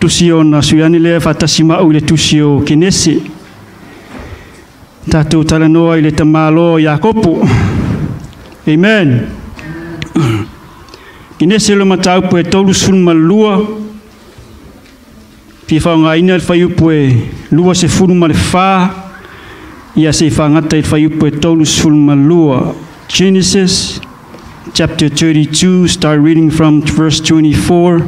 Tusi ona suiani lea faatasi ma au i le tusi o Kenese. Tatou talanoa i le tamāloa o Iakopo. Amen. Kenese le mataupu e 32, fia faaaogaina le fuaiupu e 24, ia seia faagata i le fuaiupu e 32. Genesis chapter 32, start reading from verse 24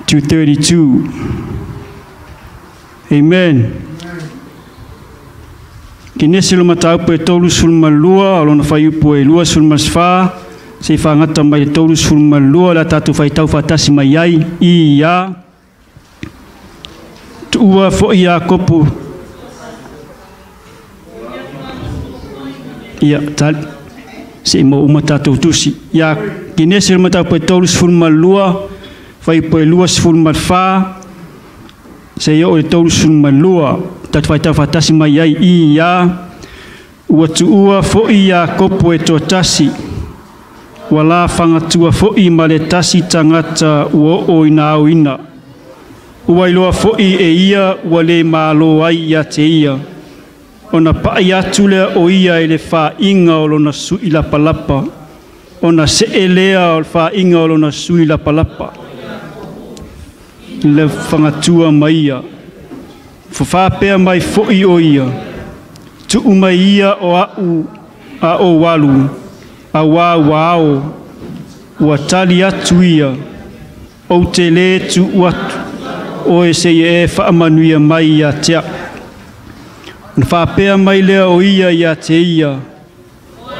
to 32. Amen. Kenese le mataupu e 32, o lona fuaiupu e 24, seia faagata mai le 32 la tatou faitau faatasi mai ai ia. Tuua fo'i Iakopo. Ia, tali. Se i mo uma tatou tusi. Ia, Kenese le mataupu e 32, fuaiupu e 24, seia oo i le 32. Tatou faitau faatasi mai ai ia. Ua tuua fo'i Iakopo e toatasi. Ua la fagatua fo'i ma le tasi tagata ua oo ina aoina. Ua iloa fo'i e ia ua le malo ai ia te ia. Ona pa'i atu lea o ia i le fāiga o lona sui lapalapa. Ona see lea o le fāiga o lona sui lapalapa. Le fagatua ma ia. Faapea mai fo'i o ia. Tuu mai ia o a'u a o alu. Auā ua ao. Ua tali atu ia. Ou te lē tuu atu. Oe seia e faamanuia mai ia te a'u. Ona faapea mai lea o ia ia te ia.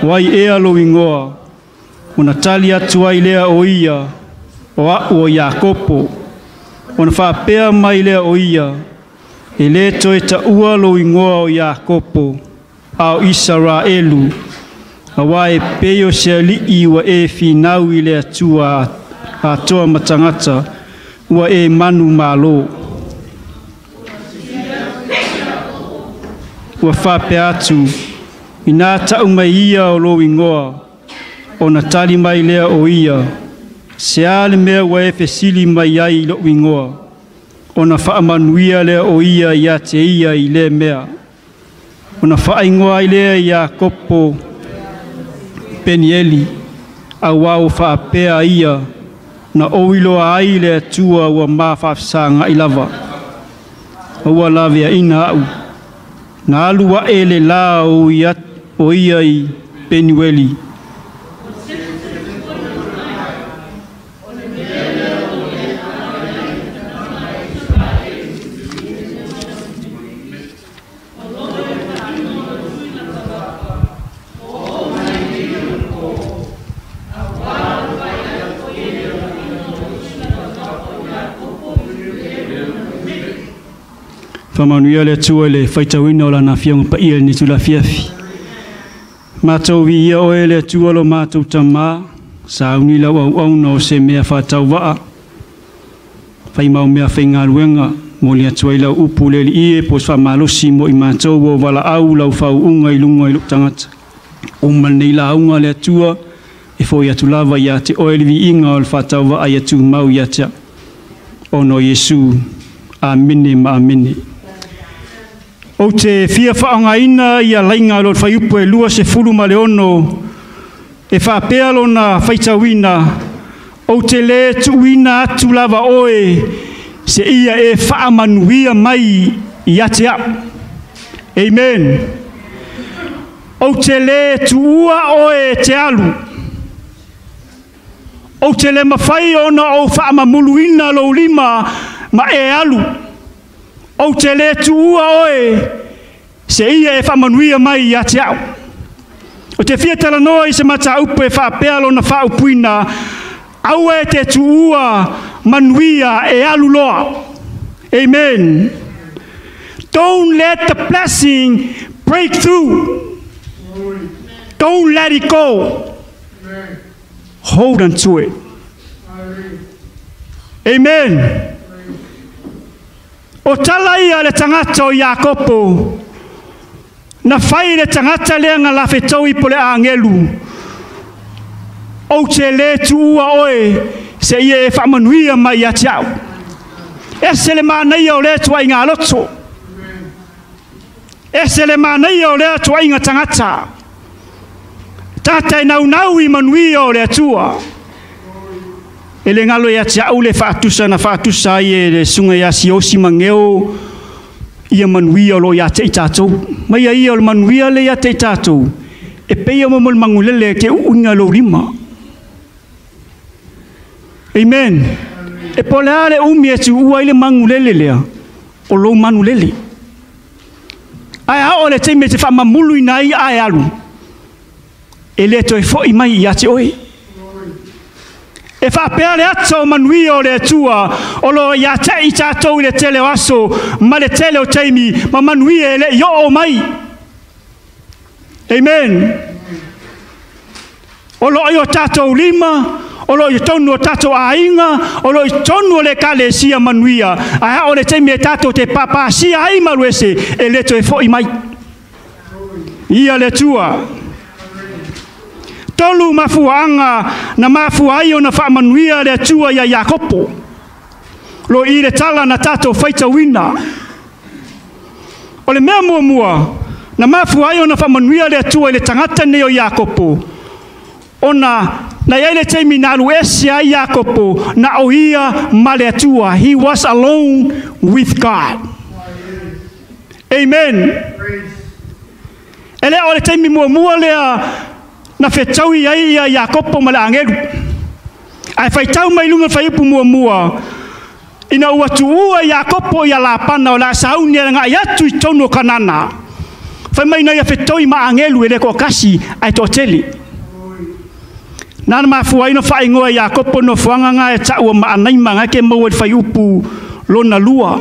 O ai ea lou igoa. Ona tali atu ai lea o ia. O a'u o Iakopo. Ona faapea mai lea o ia. E lē toe taua lou igoa o Iakopo. A o Isaraelu. Auā e pei o se alii ua e finau i le Atua atoa ma tagata. Ua e manumalo. Ua faapea atu. Inā ta'u mai ia o lou igoa. Ona tali mai lea o ia. Se a le mea ua e fesili mai ai i lo'u igoa. Ona faamanuia lea o ia ia te ia i lea mea. Ona faaigoa ai lea Iakopo Penieli. Auā ua faapea ia. Na ou iloa ai le Atua ua ma faafesaga'i lava. Ua laveaina a'u. Na alu a'e le lā o ia i Peniueli. Faamanuia le Atua i le faitauina o lana afioga paia i lenei itula afiafi. Matou viia oe le Atua lo matou Tamā, sauni lau auauna o se mea faatauvaa. Fai mau mea faigaluega, momoli atu ai lau upu le alii e po se faamalosi mo i matou o valaau lau faauuga i luga i lou tagata. Uma lenei lauga le Atua, e fo'i atu lava ia te oe le viiga o le faatauvaa ia tumau ia te a'u. Ona o Iesu. Amene ma amene. Ou te fia faaaogaina ia laiga o le fuaiupu e 26 e faapea lona faitauina. Ou te lē tuuina atu lava oe seia e faamanuia mai ia te a'u. Amen. Ou te lē tuua oe e te alu. Ou te le mafai ona ou faamamuluina lou lima ma e alu. Ou te lē tuua oe seia e faamanuia mai ia te a'u. Ou te fia talanoa i se mataupu e faapea lona faaupuina. Aua e te tuua manuia e alu loa. Amen. Don't let the blessing break through. Don't let it go. Hold on to it. Amen. O tala ia le tagata o Iakopo. Na fai le tagata lea na lafetoi po le agelu. Ou te lē tuua oe seia e faamanuia mai ia te a'u. Ese le manaia o lea tuaiga aloto. Ese le manaia o lea tuaiga tagata. Tata e naunau i manuia o le Atua. E le galo ia te au le faatusa na faatusa ai e le susuga ia Siosi Mageo ia manuia o lo o ia te i tatou. Mai ia o le manuia le ia te i tatou, e pei o mo le magulele e te uuina lou lima. Amen. E po o le a le umi e tuua ai le magulele lea, o lou manulele. Ae a oo i le taimi e te faamamuluina ai ae alu, e le toe foi mai ia te oe. E faapea le ata o manuia o le Atua o lo o ia te i tatou i le tele o aso ma le tele o taimi ma manuia e le i oo mai. Amen. O lo o i o tatou lima, o lo o i totonu o tatou aiga, o lo o i totonu o le Ekalesia manuia, ae a oo i le taimi e tatou te papasia ai ma alu ese, e le toe foi mai. Ia le Atua. 3 mafuaaga na mafua ai ona faamanuia le Atua ia Iakopo. Lo i le tala na tatou faitauina. O le mea muamua na mafua ai ona faamanuia le Atua i le tagata nei o Iakopo, ona na i ai le taimi na alu ese ai Iakopo, na o ia ma le Atua. He was alone with God. Amen. E le o le taimi muamua lea na fetaui ai ia Iakopo ma le agelu. Ae faitau mai luga fuaiupu 1, ina ua tuua Iakopo ia Lapana o le a sauni e agai atu i totonu o Kanana. Fai mai na ia fetoi ma agelu e le toatasi ae toatele. Na na mafua ai na faaigoa Iakopo nofoaga nga e taua Maanaima nga ke maua i le fuaiupu lona 2.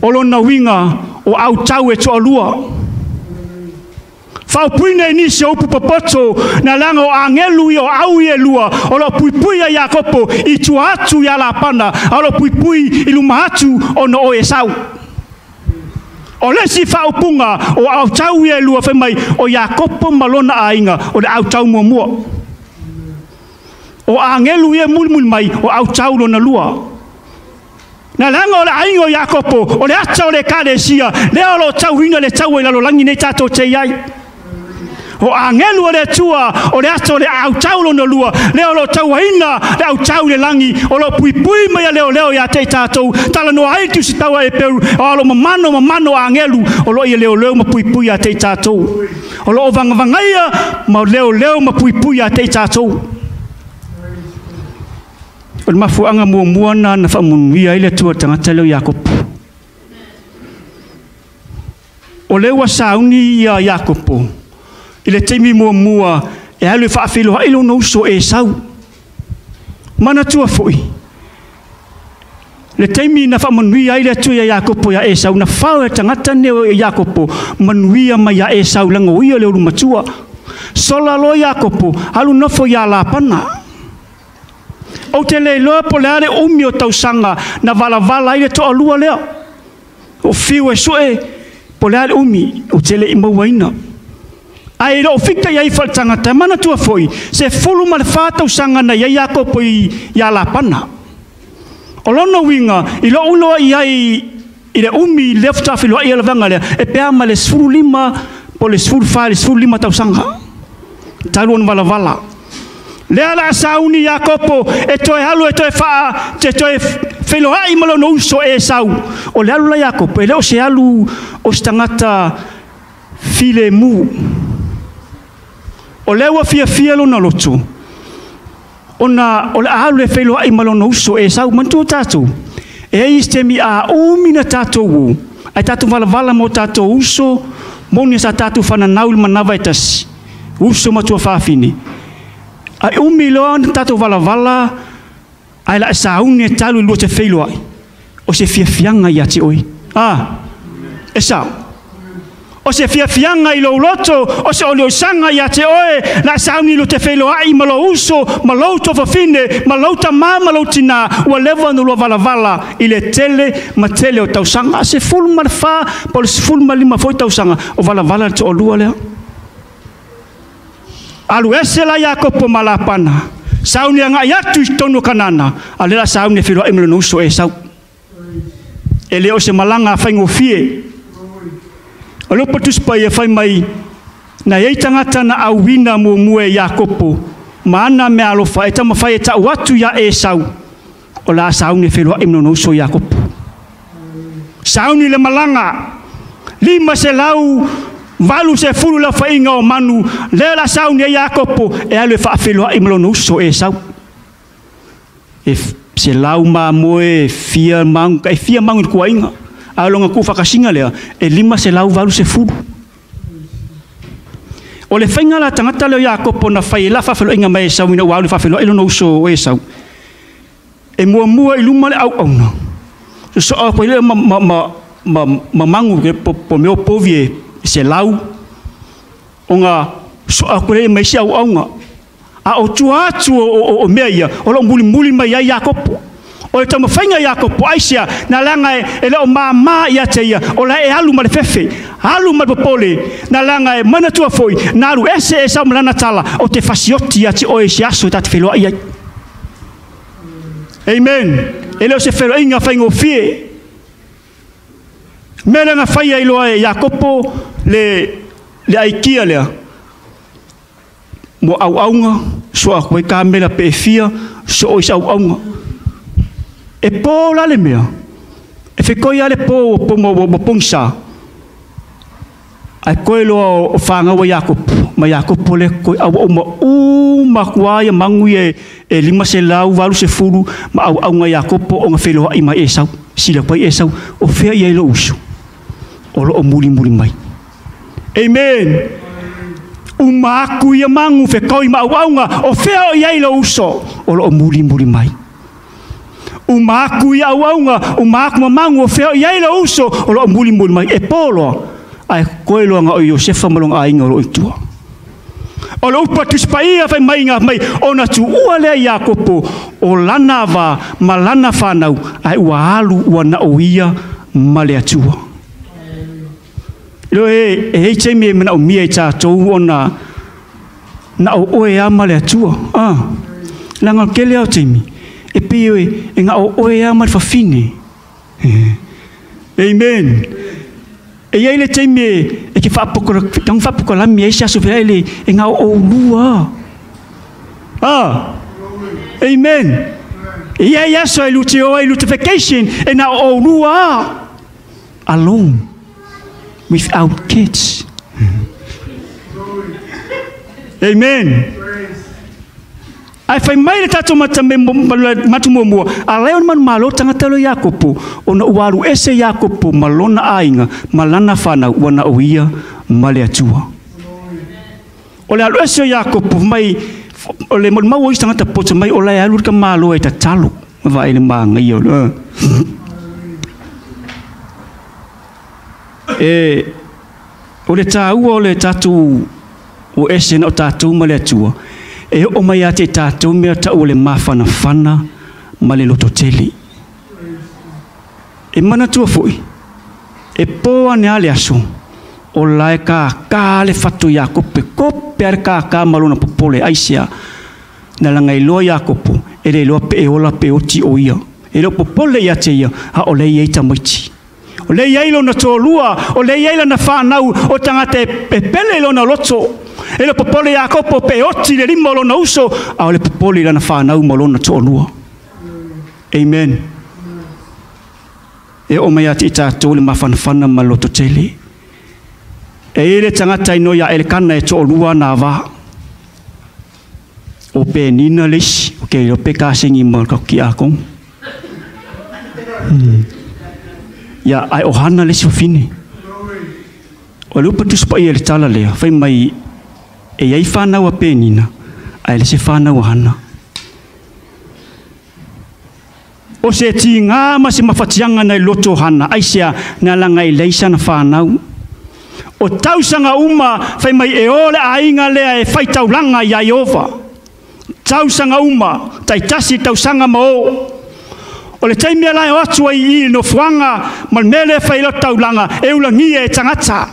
O lona uiga o autau e toalua. Faaupuina i nisi o upu popoto na leaga o agelu ia o au ia e lua o loo puipui a Iakopo i tua atu ia Lapana, a o loo puipui i luma atu ona o Esau. O le isi faaupuga o autau ia e lua fai mai o Iakopo ma lona aiga o le autau muamua. O agelu ia mulimuli mai o autau lona 2. Na leaga o le aiga o Iakopo, o le ata o le Ekalesia, lea o loo tauina le taua i lalolagi nei tatou te i ai. O agelu o le Atua, o le ata o le autau lona 2, lea o loo tauaina le autau i le lagi, o loo puipui mai a leoleo ia te i tatou, talanoa ai tusi taua e peu, o alo mamano mamano agelu, o loo ia leoleo ma puipui ia te i tatou. O loo vagavagaia ma leoleo ma puipui ia te i tatou. O le mafuaaga muamua na na faamanuia ai le Atua tagata lea o Iakopo. O lea ua sauni ia Iakopo i le taimi muamua e alu e faafeiloai lona uso Esau. Manatua foi, le taimi na faamanuia ai le Atua ia Iakopo ia Esau, na fao e tagata nei o Iakopo manuia mai ia Esau leaga o ia le ulumatua. Sola loa Iakopo, alu nofo ia Lapana. Ou te le iloa po o le a le umi o tausaga na valavala ai le toalua lea. O fiu e sue po o le a le umi ou te le i mauaina. Ae i lou fita i ai faaletagata, e manatua foi, 14 tausaga na i ai Iakopo ia Lapana. O lona uiga, i lou iloa i ai i le umi lea faatoa feiloai ai le vaega lea, e pe a ma le 15 po o le 14 i le 15 tausaga. Talu ona valavala. Lea la a sauni Iakopo e toe alu e toe faa, te toe feiloai ma lona uso Esau. O le alu la Iakopo, e le o se alu o se tagata filemu. O lea ua fiafia lona loto, ona o le a alu e feiloai ma lona uso Esau. Manatua tatou, e ai isi taimi a umi na tatou o, ai tatou valavala ma o tatou uso, moni sa tatou fananau i le manava e tasi, uso ma tuafafine. Ai umi loa na tatou valavala, ai la e sauni e talu i lua te feiloai, o se fiafiaga ia te oe. E sao. O se fiafiaga i lou loto, o se oliolisaga ia te oe, la e sauni i lua te feiloai ma lou uso, ma lou tuafafine, ma lou tamā ma lou tinā, ua leva ona lua valavala i le tele ma tele o tausaga. 14 po o le 15 foi tausaga, o valavala le toalua lea. Alu ese la Iakopo ma Lapana, sauni agai atu i totonu o Kanana, a o lea la sauni e feiloai ma lona uso Esau. E le o se malaga faigofie. O le upu Tusi Paia fai mai, na i ai tagata na auina muamua e Iakopo ma ana meaalofa e taumafai e ta'u atu iā Esau o le a sauni e feloa'i ma lona uso Iakopo. Sauni le malaga, 580 le aofaiga o manu, lea o le a sauni ai Iakopo e alu e faafeiloai ma lona uso Esau. E 100 mamoe, e fia magu, e fia magu i le kuaiga, a o lona tuufaatasiga lea e 580. O le faiga la tagata lea o Iakopo na fai e la faafeiloaiga mai Esau ina ua alu e faafeiloai lona uso o Esau, e muamua i luma le auauna, sosoo atu ai lea ma magu po mea o povi e 100, ona sosoo atu lea ma isi auauna. A o tua atu o mea ia, o lo o mulimuli mai ai Iakopo. O le taumafaiga Iakopo, aisea, na leaga e le o māmā ia te ia, o la e alu ma le fefe, alu ma le popole, na leaga e manatua foi, na alu ese Esau ma lana tala, o te fasioti ia te oe i se aso e ta te feloai ai. Amen. E le o se feloaiga faigofie. Mea lea na faia i loa e Iakopo le aikia lea, mo auauna, soa atu ai kamela pe e fia, soo i se auauna. E pō la le mea, e fekoi lava le pō ua pogisa, ae koe loa o fanau a Iakopo, ma Iakopo lea koe auauma uma atu lava ia magu ia e 580 ma auauna a Iakopo ona feloai mai Esau. Sili atu ai Esau, o fea i ai lou uso? O lo o mulimuli mai. Amen. Uma aku ia magu fekoi ma auauna, o fea o i ai lou uso? O lo o mulimuli mai. Uma aku ia auauna, uma aku ma magu, o fea o i ai lou uso? O lo o mulimuli mai. E pō loa, ae koe loa na o Iosefa ma lona aiga o lo o i tua. O le upu a Tusi Paia fai mai nga mai, ona tuua lea Iakopo o lana va ma lana fanau, ae ua alu ua na o ia ma le Atua. Ilo e hei taimi e manaomia i tatou ona na o oe a ma le Atua. Ah, leaga o le tele lava o taimi, e pei e na o oe a ma le fafine. Amen. E i ai le taimi e ke faapokolami ai se aso feai le e na o oulua. Ah, amen. E i ai aso e lute o ai lute vacation e na o oulua. Alone. Without kids. Amen. Ae fai mai le tatou matu muamua, a lea o le manumalo tagata lea o Iakopo, ona ua alu ese Iakopo ma lona aiga, ma lana fanau, ua na o ia ma le Atua. O le alu ese o Iakopo mai, o le molimau o isi tagata poto mai, o la e alu le tamaloa e tatalo, vaai le magaia o le. E, o le tāua o le tatou o ese na o tatou ma le Atua, e oo mai ia te i tatou mea tau o le mafanafana ma le lototele. E manatua foi, e pō ane lava le aso, o la e kākā le fatu o Iakopo, e kope lava le kākā ma lona popole, aisea, na laga iloa Iakopo, e le iloa pe e ola pe oti o ia. E le o popole ia te ia, a o lea e i ai tamaiti. O lea e i ai lona toalua, o lea e i ai lana fanau, o tagata e pele i lona loto. E le o popole Iakopo pe oti le lima o lona uso, a o le popole i lana fanau ma lona toalua. Amen. E oo mai ia te i tatou le mafanafana ma le lototele. E i ai le tagata i noa ia Elekana e toalua ana va. O Penina le isi, o ke iloa pe kasegi ma le tatou kiakono. Ia, ae o Hana le isi fafine. O le upu Tusi Paia i le tala lea, fai mai e i ai fanau a Penina, ae le se fanau a Hana. O se tigā ma se mafatiaga nai loto o Hana, aisea, na laga i leai sana fanau. O tausaga uma, fai mai e o le aiga lea e fai taulaga iā Ieova. Tausaga uma, taitasi tausaga ma o. O le taimi la e o atu ai i le nofoaga ma le mea lea e fai ai lau taulaga, e ulagia e tagata.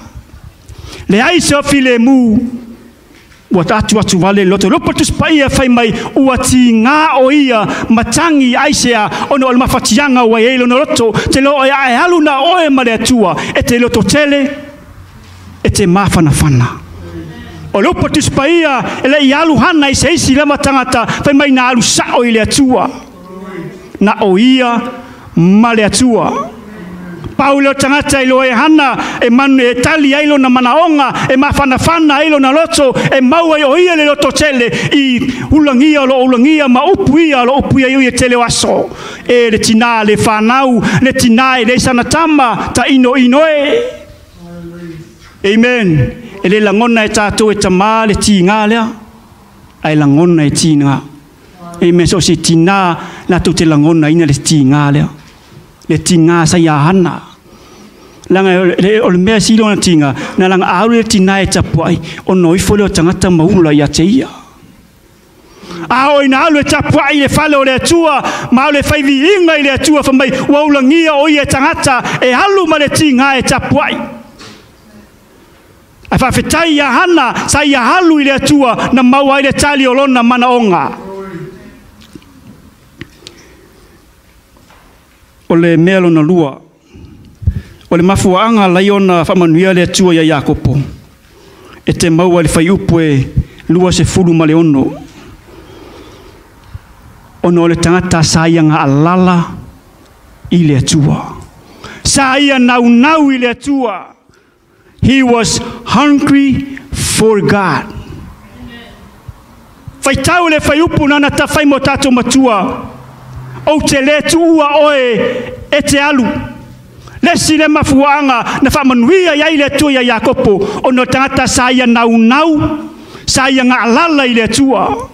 Leai se filemu. Ua atu atu vale loto lopo tus paia fai mai ua tigā o ia matagi aisea ona o le mafatiaga ua i ai lona loto te lo e ae alu na oe ma le Atua e te loto tele e te mafanafana. O le upu Tusi Paia e le i alu hana i se isi lava tagata fai mai na alu sao i le Atua. Na o ia ma le Atua. Pau lea o tagata i loa e hana e manu e tali ai lona manaoga e mafanafana ai lona loto e maua ai o ia le loto tele i ulagia o lo ulagia ma upu ia o lo upu ia i e tele o aso. E le tinā le whanau, le tinā e le sana tama, ta ino ino e. Amen. E le langona e tātou e tamā le tīngā lea, ai langona e tīngā. Amen. So se tinā lātou te langona ina le tīngā lea. Le tīngā sa ia hana. Langa o le mea silo na tīngā, na langa alu le tinā e tapuai, o noifo leo tangata maula ia te ia. A o ina alu e tapuai le fale o le Atua, ma o le faiviiga i le Atua fa mai, ua ulagia o ia tagata e alu ma le tīgā e tapuai. Ae faafetai ia Hana sa ia alu i le Atua na maua ai le tali o lona manaoga. O le mea lona lua, o le mafuaaga lai ona faamanuia le Atua ia Iakopo, e te maua i le fuaiupu e 26, ona o le tagata sa ia gaalala i le Atua. Sa ia naunau i le Atua. He was hungry for God. Faitau le fuaiupu nana tafai mo tatou matua, ou te le tuua oe e te alu. Le isi le mafuaaga na faamanuia i ai le Atua ia Iakopo, ona o tagata sa ia naunau, sa ia gaalala i le Atua.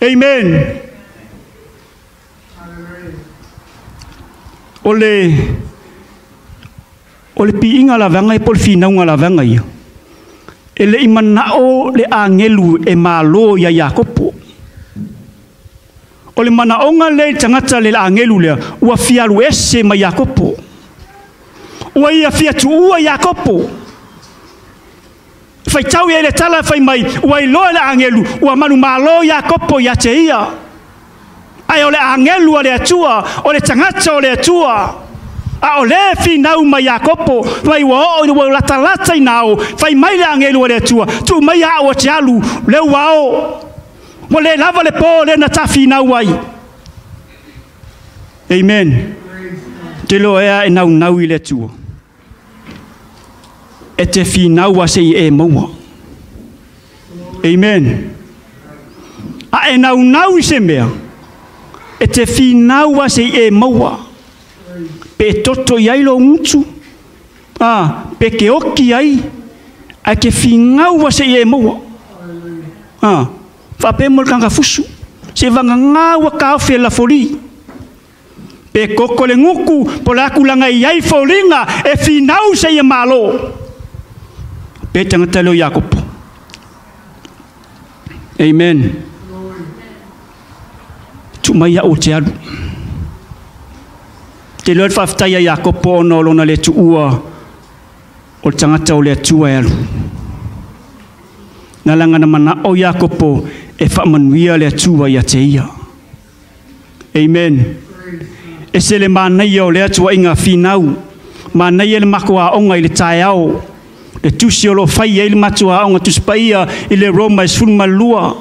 Amen. O le o le piiga lavaga ia po o le finauga lavaga ia, e le i manao le agelu e malo ia Iakopo. O le manaoga lea i le tagata le agelu lea, ua fia alu ese ma Iakopo. Ua ia fia tuua Iakopo. Faitau ia i le tala fai mai, ua iloa le agelu, ua manumalo Iakopo ia te ia. Ae o le agelu a le Atua, o le tagata o le Atua. A o le finau mai Iakopo, mai ua oo ina ua latalata ina ao, fai mai le agelu a le Atua, tuu mai au o te alu, le ua ao. Ua le lava le pō lea na tafinau ai. Amen. Te loa ea e naunau i le Atua. E te finau a se i e maua. Amen. A e naunau i se mea, e te finau a se i e maua. Pe e toto i ai lo ngutu, a, pe ke oki ai, a ke finau a se i e maua. A, faapea mo le kagafusu, se vagagā ua kaofi e lafoli. Pe koko le guku, po le aku langa i ai foliga e finau seia malo. Pe tagata leo Iakopo. Amen. Tuu mai au ou te alu. Te iloa le faafetai a Iakopo ona o lona le tuua o le tagata o le Atua e alu. Na laga na manao Iakopo e faamanuia le Atua ia te ia. Amen. Ese le manaia o lea tuuaiga finau. Manaia le matou aoga i le taeao. Le tusi o lo o fai ai le matou aoga Tusi Paia i le Roma e 12.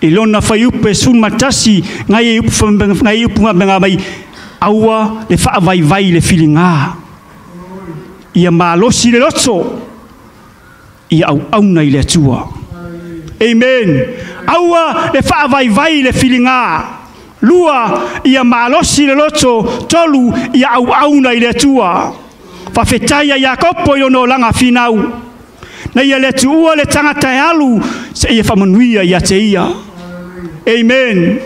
I lona fuaiupu e 11, ngai e upu ngai upu mai aua le faavaivai i le filiga. Ia malosi le loto, ia auauna i le Atua. Amen. Aua le faavaivai i le filiga. Lua, ia malosi le loto. Tolu, ia auauna i le Atua. Faafetai a Iakopo i lona olaga finau. Na ia le tuua le tagata e alu, seia faamanuia ia te ia. Amen.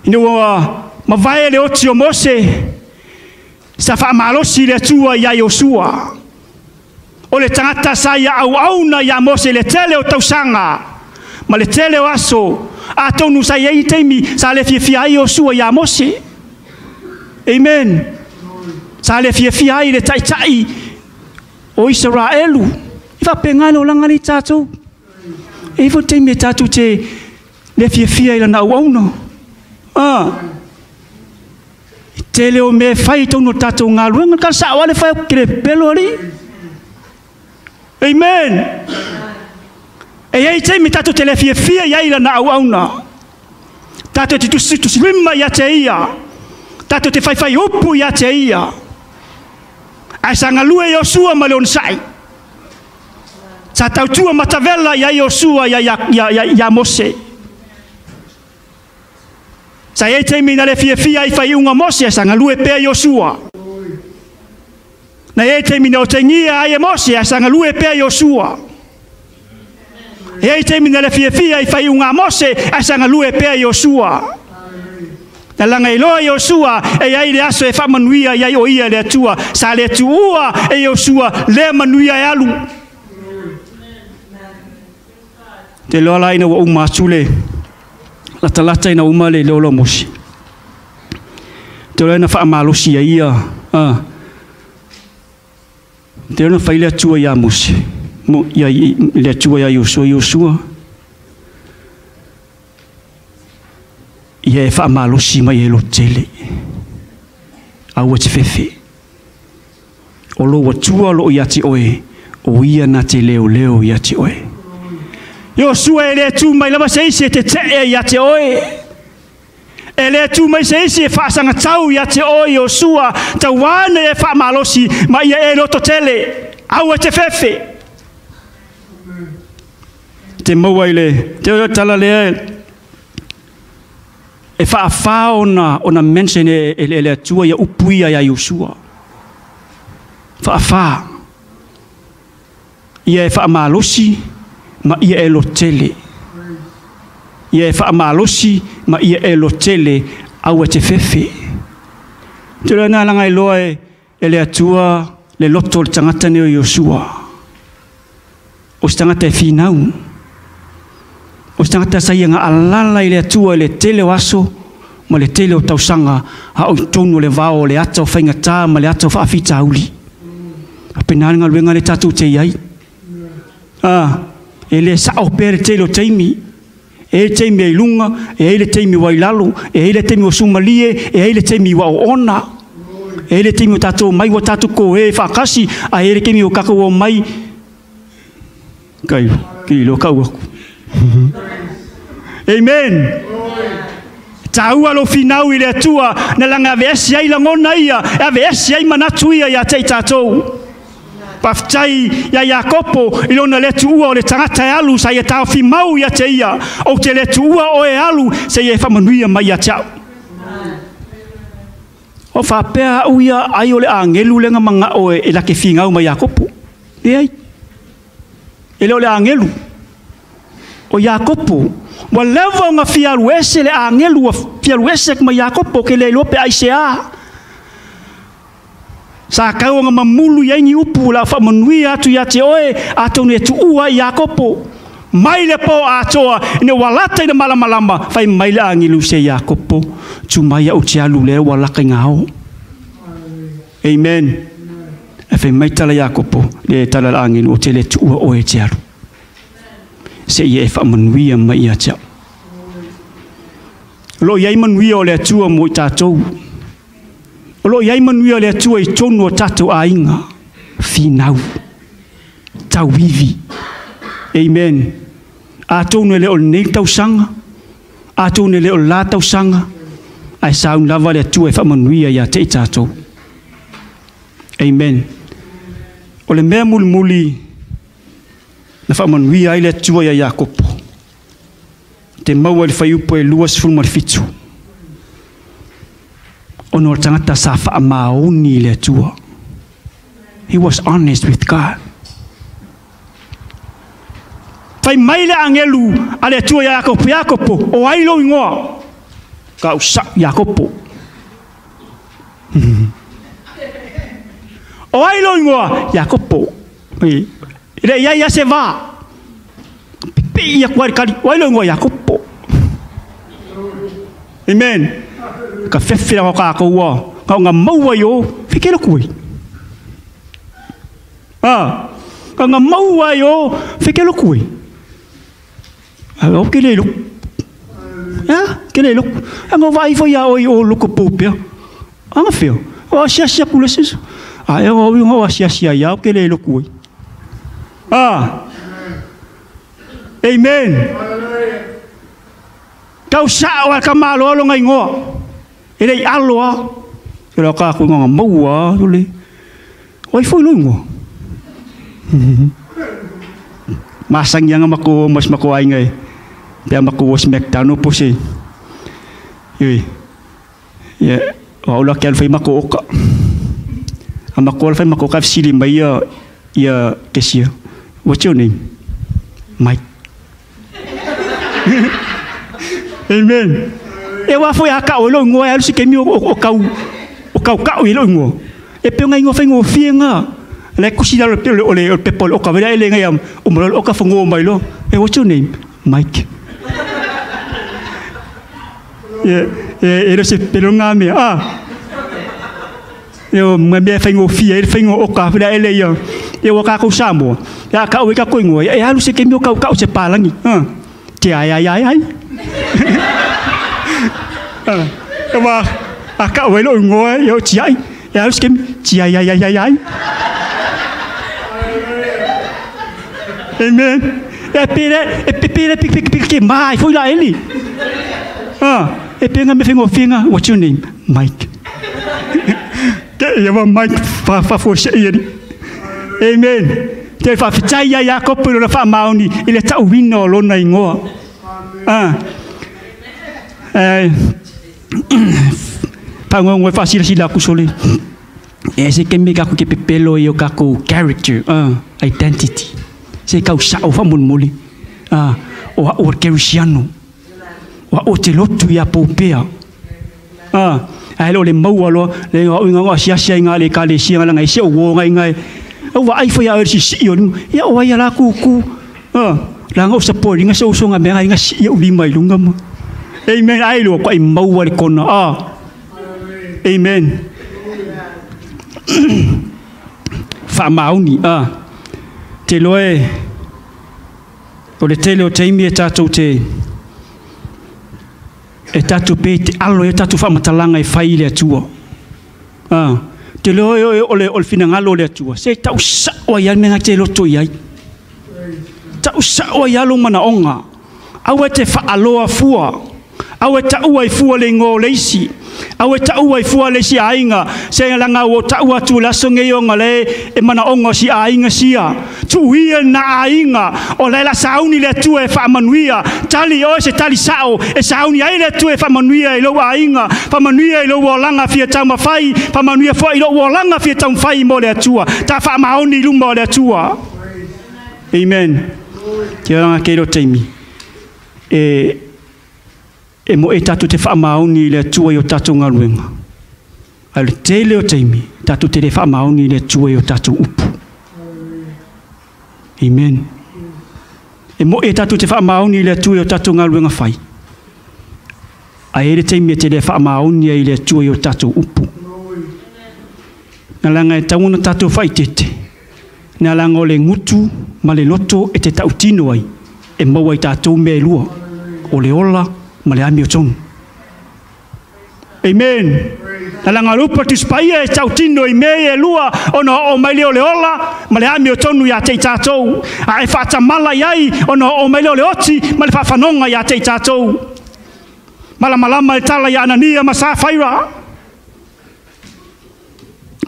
Ina ua mavae le oti o Mose, sa faamalosi le Atua iā Iosua. O le tagata sa ia auauna iā Mose i le tele o tausaga ma le tele o aso, atonu sa i ai taimi sa le fiafia ai Iosua iā Mose. Amen. Sa le fiafia ai le taitai o Isaraelu E faapena le olaga lea i tatou. E i ai foi taimi e tatou te le fiafia i lana auauna. Ah. E tele o mea e fai i totonu o le tatou galuega, tala sao lava le fai atu, ke le pepelo alii. Amen. E i ai taimi tatou te le fiafia i ai i lana auauna. Tatou te tusitusilima ia te ia. Tatou te faifai upu ia te ia. Ae sa galue Iosua ma le onosai. Sa tautua matavela i ai Iosua ia Mose. Sa i ai taimi na le fiafia ai faaiuga Mose, sa galue pea Iosua. Na i ai taimi na otegia ai e Mose, ae sa galue pea Iosua. E i ai taimi na le fiafia ai faaiuga a Mose, ae sa galue pea Iosua. Na laga iloa Iosua e i ai le aso e faamanuia i ai o ia le Atua. Sa le tuua e Iosua lea manuia e alu. Te iloa la ina ua uma atu le latalata ina uma le leo o Mose. Te iloa na faamalosi ai ia, te iloa na fai le Atua ia Mose, mo, ia, le Atua ia Iosua, Iosua, ia e faamalosi mai e lo tele. Aua te fefe. O lou Atua o lo o ia te oe, o ia na te leoleo ia te oe. Iosua e le tu mai lava se isi e tetee ia te oe. E le tu mai se isi e faasagatau ia te oe Iosua, tauane e faamalosi ma ia e loto tele. Aua te fefe. Te maua i le te o tala lea e faafā ona mention e le Atua ia upu ia ia Iosua. Faafā. Ia e faamalosi ma ia e lotele. Ia e faamalosi ma ia e lotele aua te fefe. Te loa na langa iloa e le Atua le loto o le tagata nei o Iosua. O se tagata e finau. O se tagata sa ia gaalala i le Atua i le tele o aso ma le tele o tausaga a o i totonu o le vao o le ata o faigata ma le ata o faafitauli. A pena le galuega le tatou te i ai. E le sao pea le tele o taimi. E ai le taimi ai luga, e ai le taimi ua i lalo, e ai le taimi ua sumalie, e ai le taimi ua oona. E ai le taimi o tatou mai ua tatou koe faakasi, a e ai le taimi o kakou o mai kai ki lo kau aku. Amen. Tāua lo finau i le Atua, na langa aveese ai lagona ia, e aveese ai manatu ia ia te i tātou. Faafetai ia Iakopo i lona le tuua o le tagata e alu sa ia taofi mau ia te ia. Ou te le tuua o e alu se ia e faamanuia mai ia te au. O faapea au ia ai o le agelu lenga manga o e lake fingau mai Iakopo. Leai. E le o le agelu. O Iakopo. Ua leva ona fia alu ese le agelu ua fia alu ese mai Iakopo ke le iloa pe aisea. Sa kau ona mamulu i ai ni upu la faamanuia atu ia te oe atonu e tuua i Iakopo. Mai le po atoa ina ua lata i le malamalama fai mai le agelu se Iakopo tu mai au te alu le ua laka i ngā o. Amen. E fai mai tala Iakopo le tala le agelu o te le tuua oe te alu. Se ia e faamanuia mai ia te au. O lo o i ai manuia o le Atua mo i tātou. O lo o i ai manuia o le Atua i tonu o tātou aiga. Finau. Tauivi. Amen. Atonu e le o lenei tausaga. Atonu e le o la tausaga. Ae sauni lava le Atua e faamanuia ia te i tātou. Amen. O le mea mulimuli na faamanuia ai le Atua ia Iakopo. Te maua i le fuaiupu e 27. Ona o le tagata sa faamaoni i le Atua. He was honest with God. Fai mai le agelu a le Atua ia Iakopo, Iakopo, o ai lou igoa? Ka au sa Iakopo. O ai lou igoa? Iakopo. E le i ai a se vā. Pipii aku ai le kali. O ai lou igoa? Iakopo. Amen. Ka fefe o kākou ua. Ka o ngā maua i o, whike loku ai. Nga maua ai o feke loku e. A o ke le loku. Ya, ke le loku. Anga vai foi a oi o loko popea. Anga feo. O asiasi aku le sis. A e o o asiasi ai au ke le loku e. Ah. Amen. Kau sa o ka malo lo ngai ngoa. E le aloa. E la ka ku nga maua le. Oi foi lo ngoa. Masang yang mako mas mako ai ngai. Pia mako was McDonald po si. Yui. Ye, o la kel fai mako oka. A mako fai mako ka sili mai ia ia kesia. What's your name? Mike. Amen. E wa foi a ka o lo ngoa e si ke mi o kau o kau kau i lo ngoa. E pe ngai ngo fai ngo fienga. Le kusi la le o le pepo o ka vela ele ngai o mo o ka fongo mai lo. E what's your name? Mike. E e le se pelonga me ah. E o me me fai ngo fia e fai ngo o ka vela ele ia. E o ka ko samo. Ya ka o ka ko ngo. E alu se ke mi o kau kau se palangi. Ah. Te ai ai ai ai. Ah. E wa a ka o lo ngo e o ti ai. E alu se ke mi ti ai ai ai ai. Amen. E pere e pere pik pik pik ke mai foi la eli. Ah, e penga me fengo finga. What's your name? Mike. Ke ia wa Mike fa fa fo se ia. Amen. Te fa fitai ia Jakopo lo fa maoni ile ta wino lo na ingoa. Ah. Eh pa ngo fa sila sila ku sole. E se ke me ka ku ke pepelo i o ka ku character, identity. Se kau sa o fa mulmuli. Ah, o o kerisiano. O o te lotu ia popea. Ah, ai lo le maua lo le o inga sia sia inga le ka le sia la ngai se o ngai ngai. O wa ai foi a si si o ia o ai la ku ku. Ah, la ngo sa po inga so so nga me ngai si o li mai lunga mo. Amen. Ai lo ko ai maua le kona. Ah. Amen. Fa mauni ah. Te loe o le tele o te imi e tātou te e tātou pe te alo e tātou whamatalanga e whai le atua. Ah, te loe o le o le finangalo le atua. Se tau sa'o ai menga te loto i ai. Tau sa'o ai alo mana onga. Aua te whaaloa fua. Aua ta ua i fua le ngō leisi. Aua ta ua i fua le si ainga. Se langa o ta ua tu laso ngeionga le e mana onga si ainga sia. Tuia na ainga. O le la sauni le atua e whaamanuia. Tali o se tali sao. E sauni ai le atua e whaamanuia i lau ainga. Whaamanuia i lau olanga fia taumawhai. Whaamanuia fua i lau olanga fia taumawhai mo le atua. Ta whaamaoni luma o le atua. Amen. Kia ranga keiro teimi. E mo e tātou te whaamaoni le atua i o tātou ngaluenga. Ai le tele o teimi, tātou te le whaamaoni le atua i o tātou upu. Amen. E mo e tātou te whaamaoni le atua i o tātou ngaluenga whai. Ai e le teimi e te le whaamaoni ai le atua i o tātou upu. Nā langa e tauna tātou whaitete. Nā langa o le ngutu ma le loto e te tautino ai. E maua i tātou mea e lua. O le ola ma le ami o tonu. Amen. Na langa lupa tu spaia e tautino i mea e lua ona o mai le o le ola ma le ami o tonu ia te i tātou. A e whaatamala i ai ona o mai le o le oti ma le whawhanonga ia te i tātou. Malamalama e tala ia Anania ma Sāwhaira.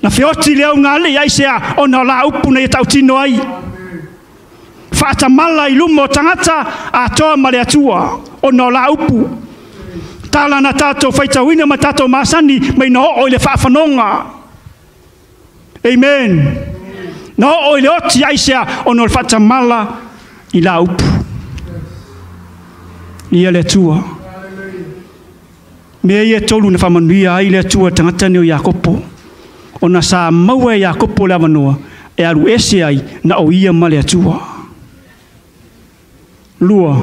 Na whioti le au ngā le ai sea ona o la upu na i tautino ai. Whaatamala i luma o tangata a toa ma le atua ona o la upu. Tala na tātou whaitauina ma tātou masani mai na o i le whaawhanonga. Amen. Na o i le oti aisea ona o le whaatamala i la upu. Ia le atua. Mea ia tolu na whamanuia ai le atua tangata ni o Iakopo. Ona sa maua e Iakopo le awanoa e aru ese ai na o ia ma le atua. Lua.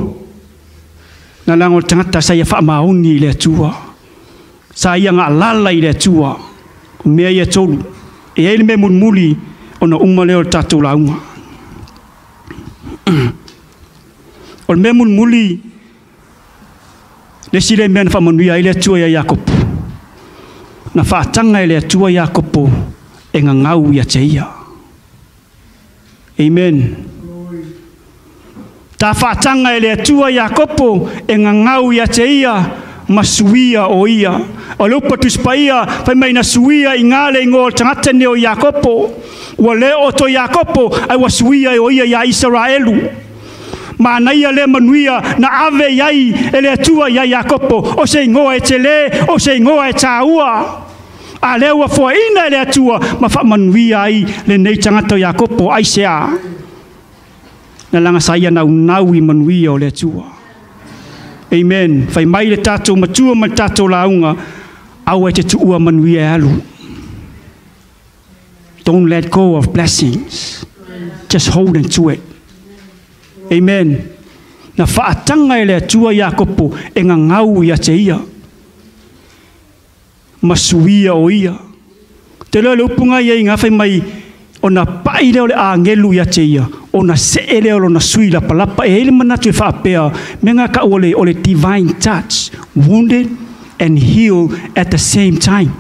Na langa o tangata sa ia whaamaoni i le atua. Sa ia ngā lala i le atua. O mea ia tolu. E eile me mulmuli ona uma leo o tātou launga. O le mea mulimuli le isi lea mea na faamanuia ai le Atua ia Iakopo. Na faataga e le Atua Iakopo e gagau ia te ia. Amen. Ta faataga e le Atua Iakopo e gagau ia te ia ma suia o ia. O le upu Tusi Paia fai mai na suia i ngā le ingoa o le tagata nei o Iakopo. Ua le o to Iakopo ai ua suia e o ia ia Isaraelu. Manaia le manuia na ave iai e le Atua ia Iakopo. O se ingoa e tele, o se ingoa e tāua. A lea ua foaina e le Atua ma faamanuia ai lenei tagata o Iakopo aisea. Na laga sa ia naunau i manuia o le Atua. Amen. Fai mai le tatou matua ma le tatou lauga, aua e te tuua manuia e alu. Don't let go of blessings. Just hold on to it. Amen. Na faataga e le Atua Iakopo e gagau ia te ia. Ma suia o ia. Te leo le upunga ia i ngā fai mai, ona pai leo le agelu ia te ia, ona see leo lona sui lapalapa, e ele manatu e faapea, me ngā ka o le divine touch, wounded and healed at the same time.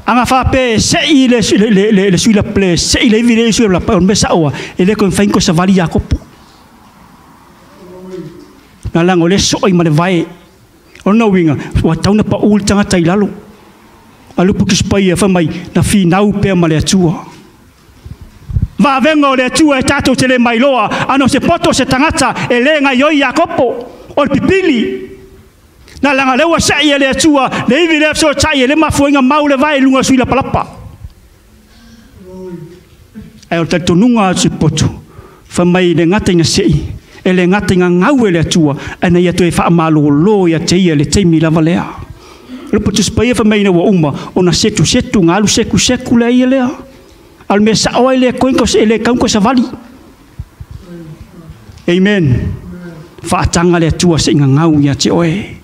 Anga faapea sei le sui lapale, sei le ivi le sui lapalapa, o me saoa, e le koe whainko sa vali Iakopo. Nā langa o le soi ma le vae. O na winga, ua tauna pa ul tangata i lalo. A lupu kispai e whamai, na whinau pea ma le Atua. Vavenga o le Atua e tātou te le mailoa, ano se poto se tangata e le ngai oi Iakopo, o le pipili. Na langa leua sai e le Atua, le ivi le so tai e le mafuinga mau le vai lunga sui lapalapa. Ai o talitonuga atu poto, whamai le ngata ina sei, e le ngata ina ngau e le Atua, ana ia toe whaamalolo ia te ia le teimi lava lea. Lupu tuspaia whamai na ua uma, o na setu setu, ngalu seku seku le ia lea. Al me sa oe le koinko se le kaunko sa vali. Amen. Whaatanga le Atua se inga ngau ia te oe.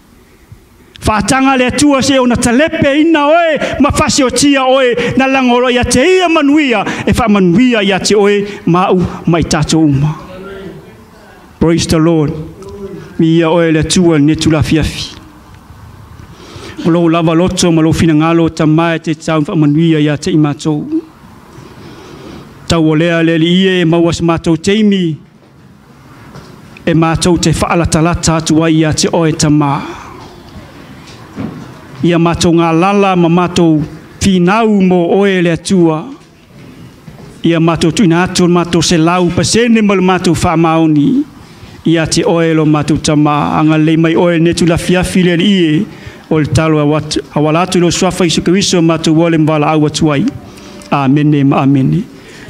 Whaatanga le Atua se o na talepe ina oe, ma fasi o tia oe, na langoro ia te ia manuia, e wha manuia ia te oe, mau mai tātou uma. Praise the Lord. Mi ia oe le Atua ne tula fiafi. O lou lava loto ma lou finagalo tamae te tau faamanuia ia te i matou. Tau o lea le alii e maua se matou teimi e matou te faalatalata atu ai ia te oe tamā. Ia matou ngā ma matou finau mo oe le Atua. Ia matou tuina atu matou 100% ma le matou faamaoni. Ia te oe lo matou tamā. Anga lei mai oe ne tula fiafi le alii e. O le talo awala atu lo suafa Isu Keriso matou ole mbala au atu ai. Amene ma amene.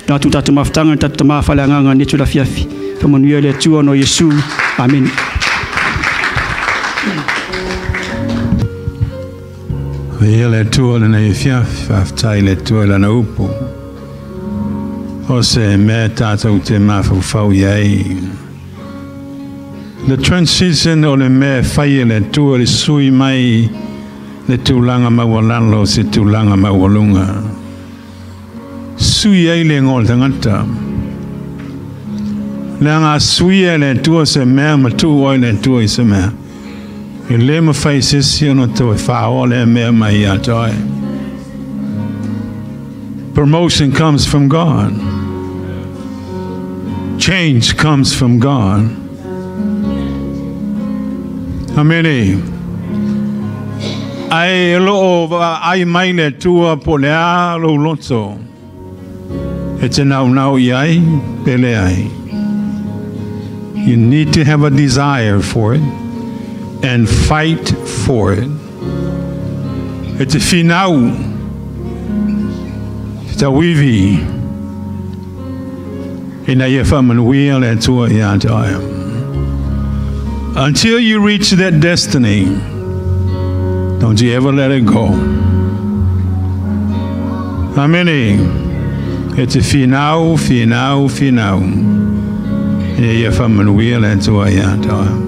Nā tu tātou mafutanga, tātou tamā whale anganga ne tula fiafi. Whamanuia le Atua no Iesu. Amen. Ia le Atua le nei fiafi, whaftai le Atua lana upu. O se mea tātou te mafaufau iai. Le transition o le mea whai le Atua le sui mai le tūlanga maualalo se tūlanga maualunga. Sui ai le ngol tangata. Le anga sui e le Atua se mea matu oi le Atua i se mea. E le mawhai sisi ono tau e whao le mea mai ia toi. Promotion comes from God. Change comes from God. Amene. Ai lo ai mai le tua po le a lo loto. E te nau nau i ai, pele ai. You need to have a desire for it and fight for it. E te finau, te tawivi, ina ia whamanuia le tua i a te ai. Until you reach that destiny, don't you ever let it go. Amene. E te finau, finau, finau. Ina ia whamanuia le tua i a te ai.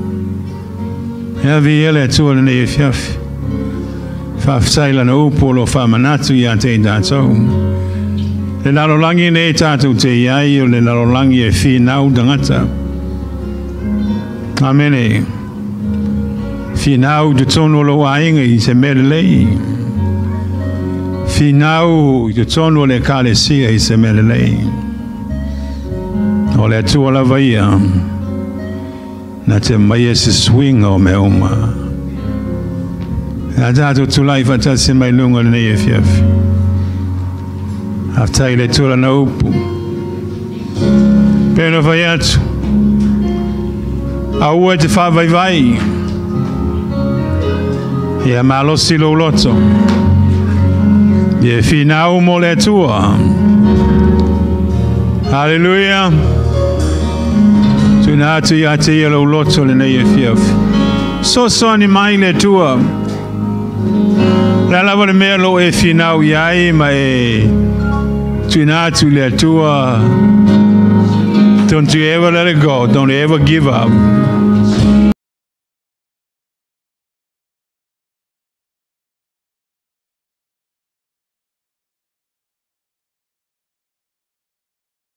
Ea vi ele atua le nei fiafi. Whawhtai lana upu lo whamanatu i a te i tātou. Le lalolagi nei tatou te i ai o le lalolagi e finau tagata. Amene. Finau i totonu o lou aiga i se mea lelei. Finau i totonu o le ekalesia i se mea lelei. O le Atua lava ia na te aumaia se suiga o mea uma. A tatou tulai faatasi mai luga lenei afiafi. Faafetai i le Atua lana upu. Pei ona fai atu, aua e te faavaivai. Ia malosi lou loto. Ia finau mo le Atua. Haleluia. Tuuina atu ia te ia lou loto lenei afiafi. Fesoasoani mai le Atua. Le a lava le mea o lo o e finau i ai ma e tuuina atu i le Atua. Don't you ever let it go. Don't ever give up.